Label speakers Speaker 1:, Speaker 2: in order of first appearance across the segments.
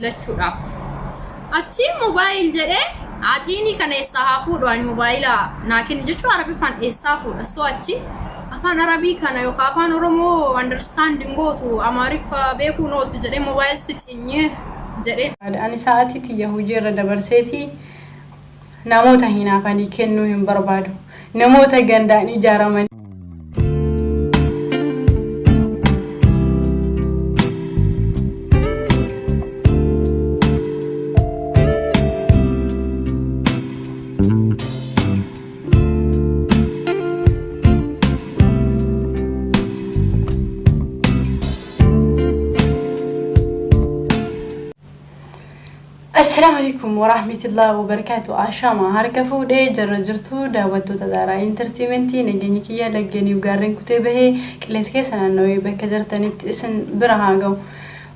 Speaker 1: Filachuudhaaf. Achii mobaayil jedhee atiini kana eessaa haa fuudhu ani mobaayila naa kenni jechuun arabiffaan eessaa fuudha. So achi afaan arabii kana yookaan afaan oromoo understand hin gootu amaariffa beekuun ooltu jedhee mobaayil si cinyi jedhee.
Speaker 2: Ani sa'aatii tiyya hojii irra dabarseeti namoota hinaafanii kennuu hin barbaadu. Namoota gandaan ijaaramanii. Assalaamu alaikum warahmatullahi wabarakatuh. Ashama harka fuudhee jirra jirtu daawwattoota Zaaraa Intartiimentii nageenyi kiyya laggeeniif gaarreen kutee bahee qilleensa keessa naannawee bakka jirtanitti isin bira haa ga'u.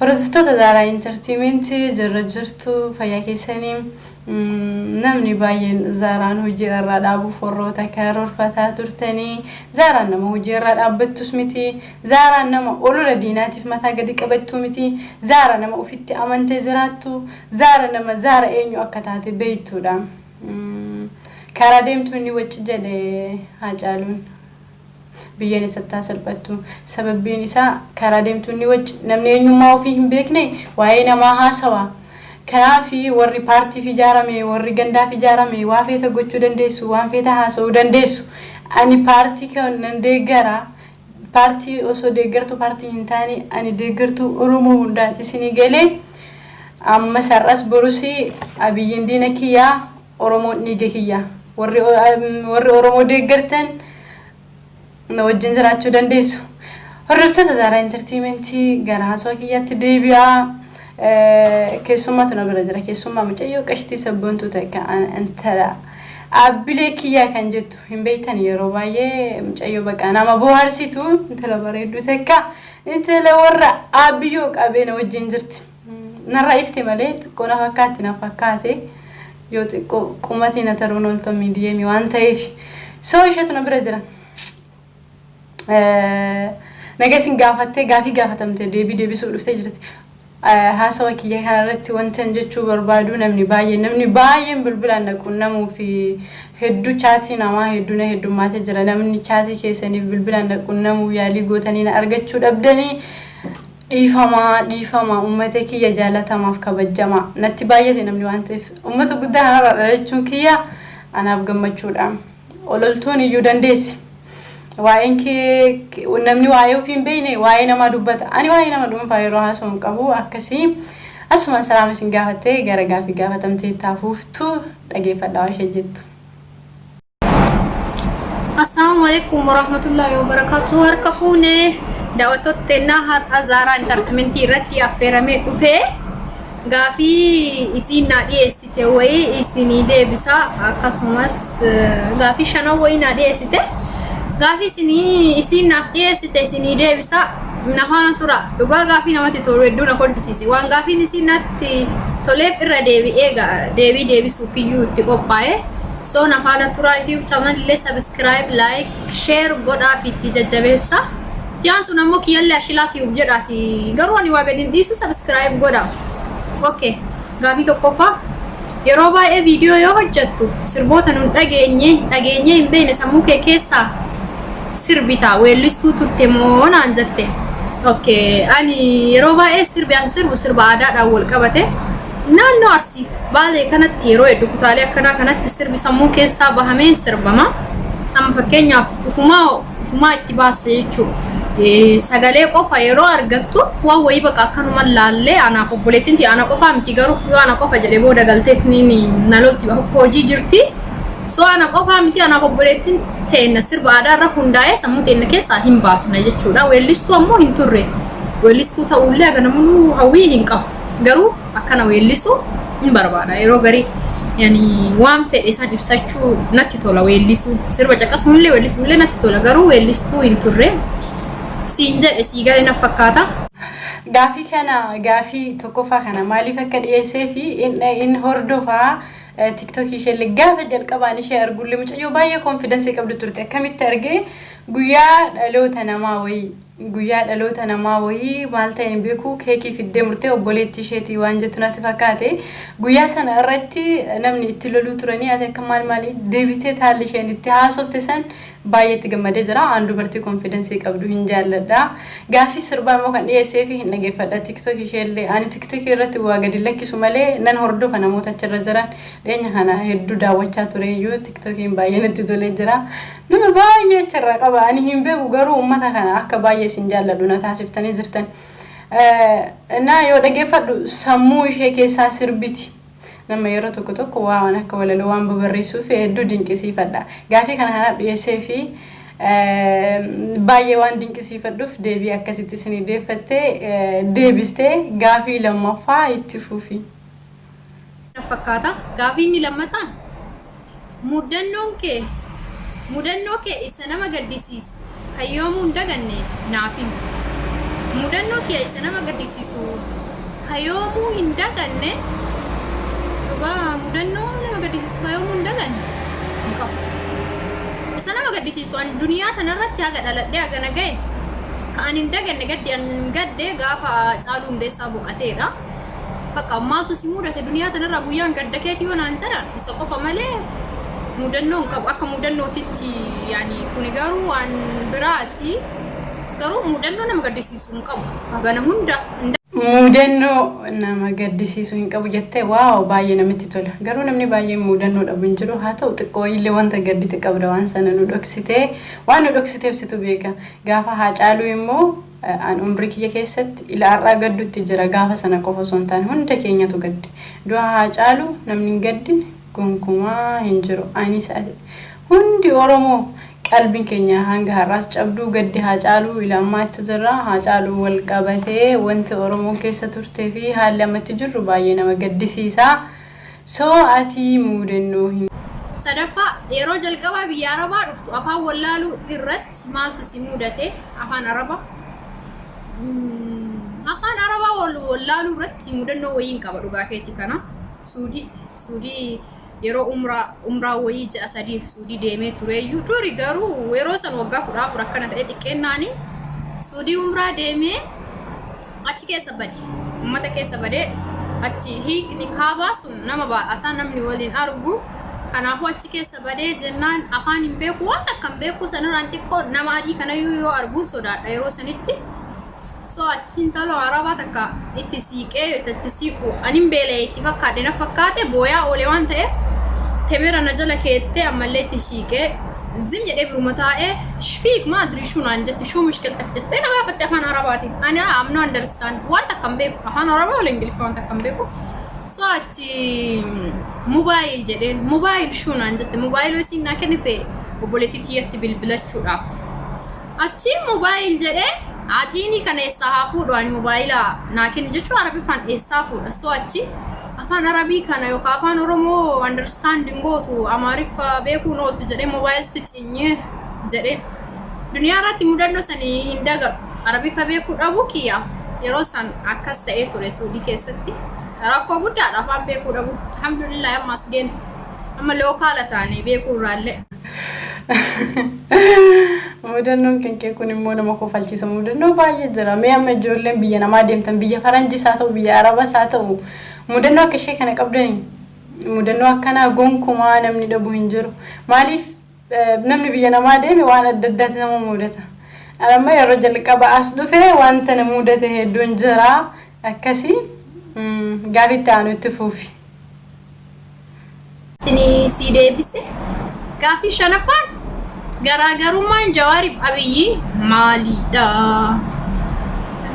Speaker 2: Hordoftoota Zaaraa Intartiimentii jirra jirtu fayyaa keessanii. Namni baay'een Zaaraan hojii irraa dhaabuuf warroota karoorfataa turtanii Zaaraan nama hojii irraa dhaabbattus miti. Zaaraan nama olola diinaatiif mataa gadi qabattuu miti. Zaara nama ofitti amantee jiraattu. Zaara nama Zaara eenyu akka taate beeytuudha. Karaa deemtuu inni wacci jedhe Haacaaluun. Biyyeen isatti haa salphattu. Sababbiin isaa karaa deemtuu inni wacci. Namni eenyummaa ofii hin beekne waa'ee namaa haasawa. Kanaaf warri paartiif ijaarame, warri gandaaf ijaarame waa feeta gochuu dandeessu, waan feeta haasa'uu dandeessu. Ani paartii kan nan deeggara. Paartii osoo deeggartuu paartii hin taane ani deeggartuu Oromoo hundaati isinii galee ammas har'as borus Abiyyiin diina kiyyaa Oromoon dhiiga kiyya warri warri Oromoo deeggartan na wajjin jiraachuu dandeessu. Hordoftoota Zaaraa Intartiimentii gara haasawaa kiyyaatti deebi'aa. Keessummaatu na bira jira. Keessummaa mucayyoo qashtii sabboontuu takka intala Aabbilee kiyyaa kan jettu hin beektan yeroo baay'ee mucayyoo baqa nama bohaarsitu intala bareedduu takka intala warra aabbiyyoo qabee na wajjin jirti. Narraa ifte malee xiqqoo na fakkaatti na fakkaate yoo xiqqoo qumatii na taruun ooltan miidiyeemii waan ta'eef. So isheetu na bira jira. Naga isin gaafattee gaafii gaafatamte deebii deebisuuf dhuftee jirti. Haasawa kiyya kanarratti wantan jechuu barbaadu namni baay'een namni baay'een bilbilaan na qunnamuu fi hedduu chaatii namaa hedduu na heddummaatee jira. Namni chaatii keessaniif bilbilaan na qunnamuu yaalii gootanii na argachuu dhabdanii dhiifamaa dhiifamaa uummata kiyya jaalatamaaf kabajjamaa natti baay'ate namni waan ta'eef uummata guddaa kanarraa dhalachuun kiyya anaaf gammachuudha. Ololtuun iyyuu dandeessi. Waa'een kee namni waa'ee ofii hin beekne waa'ee namaa dubbata. Ani waa'ee nama dhuunfaa yeroo haasa'u hin qabu akkasii. Asumaan salaama isin gaafattee gara gaafii gaafatamtee itti hafuuftu dhageeffadhaa waan ishee jettu.
Speaker 1: Assalaamu alaikum warahmatullahi wabarakatuh. Harka fuune daawwattoota teennaa har'a Zaaraa Intartimentii irratti affeeramee dhufee gaafii isiin naa dhiyeessite wayii isinii deebisa akkasumas gaafii shanan wayii naa dhiyeessite gaafii isinii isiin naaf dhiyeessite isinii deebisa na faana tura dhugaa gaafii namatti tolu hedduu na kolfisiise waan gaafiin isiin natti toleef irra deebi'ee deebii deebisuuf iyyuu itti qophaa'e so na faana tura YouTube channel illee subscribe like share godhaa fi itti jajjabeessa. Tiyaan sun ammoo kiyyallee Ashilaa Tube jedhaati garuu ani waa gadi hin dhiisu subscribe godha. Okay. Gaafii tokkoffaa yeroo baay'ee viidiyoo yoo hojjettu sirboota nun dhageenye dhageenyee hin beekne sammuu kee keessaa sirbita weellistuu turte moo naan jette. Okay, ani yeroo baay'ee sirbi an sirbu sirba aadaadhaan wal qabate naannoo Arsiif Baalee kanatti yeroo hedduu kutaalee akkanaa kanatti sirbi sammuu keessaa bahameen sirbama. Amma fakkeenyaaf ufumaa ufumaa itti baasta jechuudha. Sagalee qofa yeroo argattu waan wayii baqa akkanuma laallee anaaf obboleettiin tiyya ana qofaa miti garuu yoo ana qofa jedhe booda galteetni na lolti hojii jirti. So ana qofaa miti anaaf obboleettiin teenna sirba aadaa irra hundaa'ee sammuu teenna keessaa hin baasna jechuudha. Weellistuu ammoo hin turre. Weellistuu ta'uullee haga namoonni hawwii hin qabu. Garuu akkana weellisu hin barbaada. Yeroo garii yani waan fedhe san ibsachuu natti tola weellisuu. Sirba caqasuunillee weellisuunillee natti tola. Garuu weellistuu hin turre. Siin jedhe sii gale na fakkaata.
Speaker 2: Gaafii kana gaafii tokkoffaa kana maaliif akka dhiyeessee fi inni hordofaa tiktookii isheellee gaafa jalqabaan ishee argullee mucayyoo baay'ee konfidensii qabdu turte akkamitti argee. Guyyaa dhaloota namaa wayii guyyaa dhaloota namaa wayii maal ta'e hin beeku keekii fiddee murtee obboleettii isheetii waan jettu natti fakkaate. Guyyaa sana irratti namni itti loluu turanii ati akka maal maalii deebitee taalli isheen itti haasofte san baay'ee itti gammadee jira. An dubartii confidence qabdu hin jaalladha. Gaaffii sirbaa immoo kan dhiyeesseefi hin dhageeffadha. TikTok isheellee ani TikTok irratti waa gadi lakkisu malee nan hordofa namoota achirra jiran. Dhiyeenya kana hedduu daawwachaa ture iyyuu TikTokiin baay'ee natti tolee jira. Nama baay'ee achirraa qaba. Ani hin beeku garuu uummata kana akka baay'ee isin jaalladhu na taasiftanii jirtan. Innaa yoo dhageeffadhu sammuu ishee keessaa sirbiti. Nama yeroo tokko tokko waan akka walaloo waan babarreessuuf hedduu dinqisiifadha. Gaafii kana kanaaf dhiyeessee fi baay'ee waan dinqisiifadhuuf deebii akkasitti isinii deeffattee deebistee gaafii lammaffaa itti fufi.
Speaker 1: Fakkaata. Gaafii inni lammataan mudannoon kee mudannoo kee isa nama gaddisiisu kan yoomuu hin daganne naaf himi. Mudannoo kee isa nama gaddisiisu kan yoomuu hin daganne, dhugaa mudannoo nama gaddisiisu kan yoomuu hin daganne hin qabu. Isa nama gaddisiisu an duniyaa tanarratti haga dhaladhee haga na gahe ka an hin daganne gaddi an gadde gaafa Caaluu Hundeessaa boqateedha. Bakka maaltu si mudate duniyaa tanarraa guyyaan gadda keetii yoo naan jedhan isa qofa malee mudannoo hin qabu. Akka mudannootitti yaani kuni garuu waan biraati. Garuu mudannoo nama gaddisiisu hin qabu. Hagana hunda hin
Speaker 2: Mudannoo nama gaddisiisu hin qabu jettee wow baay'ee namitti tola. Garuu namni baay'een mudannoo dhabu hin jiru. Haa ta'u xiqqoo illee wanta gaddite qabda waan sana nu dhoksitee waan nu dhoksiteef situ beeka. Gaafa Haacaaluu immoo An umrii kiyya keessatti ila har'aa gaddutti jira gaafa sana qofa osoo hin taane hunda keenyatu gadde. Du'a Haacaaluu namni hin gaddine gonkumaa hin jiru. Anis ati hundi Oromoo qalbiin keenya hanga har'aas cabduu gaddi Haacaaluu ila ammaa itti jirra. Haacaaluu wal qabatee wanti Oromoon keessa turtee fi haalli amma itti jirru baay'ee nama gaddisiisa. So ati muudannoo hin.
Speaker 1: Sadaffaa, yeroo jalqabaa biyya Arabaa dhuftu afaan wallaaluu irratti maaltu si mudate? Afaan Arabaa. Afaan Arabaa wal wallaaluu irratti mudannoo wayiin qaba dhugaa keetii kana. Suudii yeroo umraa wayii ji'a 3f Suudii deemee tureeyyuu duri garuu yeroo san waggaa 14 akkana ta'e xiqqeennaani Suudii umraa deemee achi keessa bade. Ummata keessa badee achi hiikni kaabaa sun nama baay'ataa namni waliin argu. Kanaafuu achi keessa badee jennaan afaan hin beeku waan takka hin beeku sanirraan xiqqoo nama adii kanayyuu yoo arguu sodaadha yeroo sanitti. So achi intalo arabaa takka itti siiqee itti siiqu anin beela'e itti fakkaadhe na fakkaate booyaa oole waan ta'eef temera na jala keettee ammallee itti siiqee zim jedhee biruma taa'ee shfiik maa adrii shuu naan jetti shuu mushkiltak jettee na gaafatte afaan arabaatiin. Ani am no understand waan takka hin beeku afaan arabaa wal ingiliffaa waan takka hin beeku. So achi mobaayil jedheen mobaayil shuu naan jette mobaayiloo isiin naa kennite obboleettii tiyyatti bilbilachuudhaaf. Achi mobaayil jedhee atiini kana eessaa haa fuudhu ani mobaayila naa kenni jechuun arabiffaan eessaa fuudha. So achi afaan arabii kana yookaan afaan oromoo understand hin gootu amaariffa beekuun ooltu jedhee mobaayil si cinyee jedheen. Duniyaa irratti mudannoo sanii hin dagadhu. Arabiffa beekuu dhabuu kiyyaaf yeroo san akkas ta'ee ture Suudii keessatti. Rakkoo guddaadha afaan beekuu dhabuu. Alhamdulillah amma as geenne. Amma lookaala taane beekuu irraallee.
Speaker 2: Mudannoon kan kee kun immoo nama kofalchiisa. Mudannoo baay'ee jira. Mee amma ijoolleen biyya namaa deemtan biyya faranjiis haa ta'u biyya arabas haa ta'u mudannoo akka ishee kana qabdanii mudannoo akkanaa gonkumaa namni dhabu hin jiru. Maaliif namni biyya namaa deeme waan adda addaati nama mudata. Amma yeroo jalqaba as dhufe wanta na mudate hedduun jira. Akkasii gaaffii itti aanu itti fufi.
Speaker 1: Isinii sii deebise. Gaaffii shanaffaan garaagarummaan Jawaariif Abiyyi maalidha?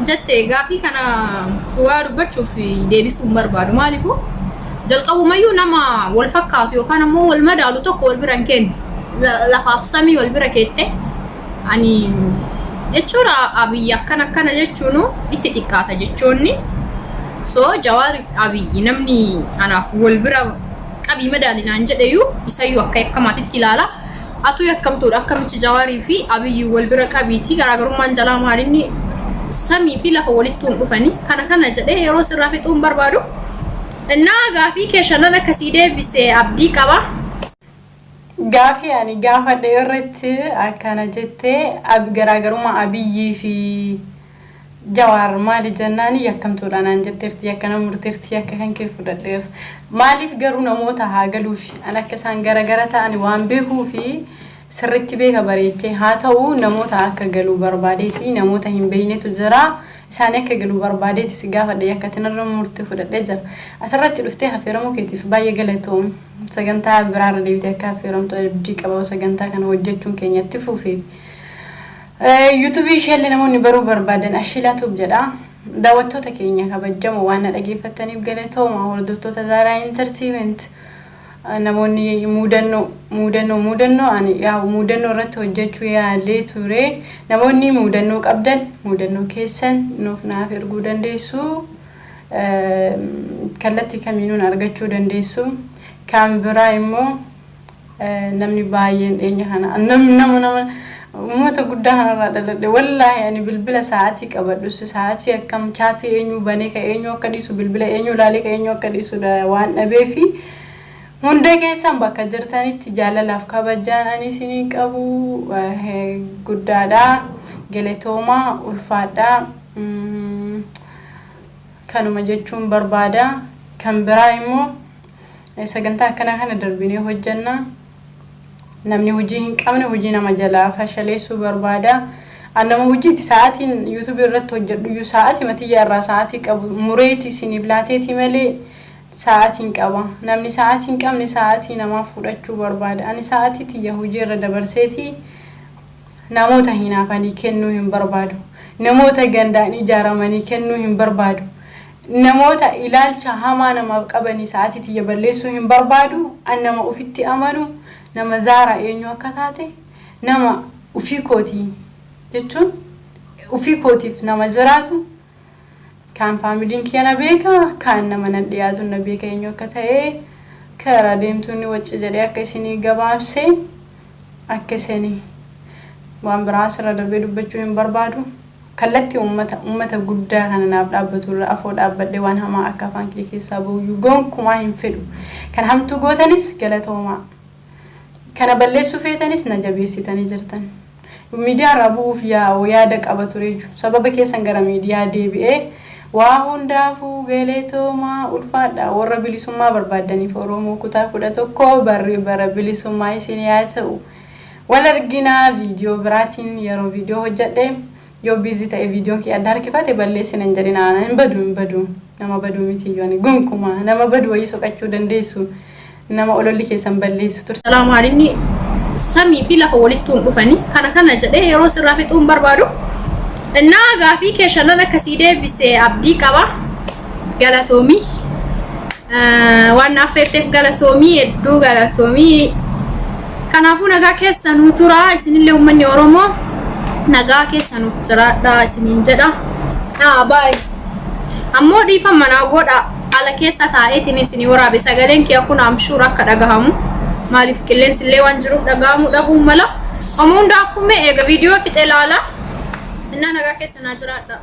Speaker 1: Jette gaaffii kana dhugaa dubbachuuf deebisuu hin barbaadu. Maaliifuu jalqabumayyuu nama wal fakkaatu yookaan ammoo wal madaalu tokko wal bira hin kennu. Lafaaf samii wal bira keette ani jechuudha Abiyyi akkana akkana jechuun itti xiqqaata jechoonni. So Jawaariif Abiyyi namni anaaf wal bira qabii madaali naan jedheyyuu isayyuu akka yakkamaatitti ilaala. Atuu yakkamtuudha akkamitti Jawaarii fi Abiyyi wal bira qabiiti garaagarummaan jalaa maalinni samii fi lafa walittuu hin dhufanii kana kana jedhee yeroo sirraa fixuu hin barbaadu. Innaa gaafii kee shanan akkasii deebise abdii qaba.
Speaker 2: Gaafii ani gaafadhe irratti akkana jettee, garaagarummaa Abiyyii fi Jawaar maali jennaan yakkamtuudha naan jetteerti, yakka na murteerti, yakka kan kee fudhadheera. Maaliif garuu namoota haa galuufi an akka isaan garagara ta'an waan beekuufi sirritti beeka bareechee haa ta'u namoota akka galuu barbaadeeti namoota hin beeknetu jira. Isaanii akka galu barbaadeeti si gaafadhe yakka ati narra murte fudhadhee jira. Asirratti dhuftee affeeramuu keetiif baay'ee galatoomi. Sagantaa biraarra deebitee akka affeeramtu abdii qaba sagantaa kana hojjechuun keenya itti fufe. Yuutuubii isheellee namoonni baruu barbaadan Ashilaa Tube jedha. Daawwattoota keenya kabajamoo waan na dhageeffattaniif galatooma. Hordoftoota Zaaraa Entertainment. Namoonni muudannoo muudannoo muudannoo ani yaa muudannoo irratti hojjechuu yaalee ture. Namoonni muudannoo qabdan muudannoo keessan nuuf naaf erguu dandeessu. Kallattii kamiinuun argachuu dandeessu. Kan biraa immoo namni baay'een dhiyeenya kana namni nama nama uummata guddaa kanarraa dhaladhe wallaahi ani bilbila sa'aatii qabadhus sa'aatii akkam chaatii eenyu banee ka eenyu akka dhiisu bilbila eenyu ilaalee ka eenyu akka dhiisu waan dhabeefi hunda keessan bakka jirtanitti jaalalaaf kabajaan ani isinii qabu guddaadha. Galatoomaa, ulfaadhaa, kanuma jechuun barbaada. Kan biraa immoo sagantaa akkanaa kana darbinee hojjenna. Namni hojii hin qabne hojii nama jalaa fashaleessuu barbaada. An nama hojiiti sa'aatiin yuutuubii irratti hojjedhu iyyuu sa'aatii matiyyaa irraa sa'aatii qabu mureeti isiniif laateeti malee sa'aatiin qaba. Namni sa'aatii hin qabne sa'aatii namaa fudhachuu barbaada. Ani sa'aatii tiyya hojii irra dabarseeti namoota hinaafanii kennuu hin barbaadu. Namoota gandaan ijaaramanii kennuu hin barbaadu. Namoota ilaalcha hamaa namaaf qabanii sa'aatii tiyya balleessuu hin barbaadu. An nama ufitti amanu, nama Zaaraa eenyu akka taate, nama ufii kootii jechuun ufii kootiif nama jiraatu, kaan faamiliin kiyya na beeka, kaan nama nan dhiyaatu na beeka eenyu akka ta'e, karaa deemtuun wacci jedhee akka isinii gabaabse akka isinii waan biraa asirra darbee dubbachuu hin barbaadu. Kallattii uummata uummata guddaa kana naaf dhaabbatu irra afoo dhaabbadhee waan hamaa akka afaan kiyya keessaa bahuyyuu gonkumaa hin fedhu. Kan hamtuu gootanis galatoomaa. Kana balleessuu feetanis na jabeessitanii jirtan. Miidiyaa irraa bu'uuf yaada qaba tureeju. Sababa keessan gara miidiyaa deebi'ee waa hundaafuu galatoomaa, ulfaadha. Warra bilisummaa barbaaddaniif Oromoo kutaa 11 barri bara bilisummaa isin yaa ta'u. Wal arginaa viidiyoo biraatiin yeroo viidiyoo hojjedhe yoo busy ta'e viidiyoon kiyya adda harkifate balleessina hin jedhina hin badu hin badu nama baduu miti iyyuu ani gonkumaa nama badu wayii soqachuu dandeessu nama ololli keessan balleessu turte.
Speaker 1: Salaamu samii fi lafa walitti hin dhufanii kana kana jedhee yeroo sirraa fixuu hin barbaadu. Innaa gaafii kee shanan akkasii deebise abdii qaba. Galatoomii. Waan naaf feerteef galatoomii, hedduu galatoomii. Kanaafuu nagaa keessa nuu tura isinillee uummanni Oromoo nagaa keessa nuuf jiraadha isiniin jedha. Baay'ee. Ammoo dhiifama naa godha ala keessa taa'eetiin isinii waraabe sagaleen kiyya kun amshuur akka dhagahamu maaliif qilleensi illee waan jiruuf dhagahamuu dhabuu mala. Amma hundaafuu mee eega viidiyoo fixe ilaala. Innaa nagaa keessa naa jiraadha.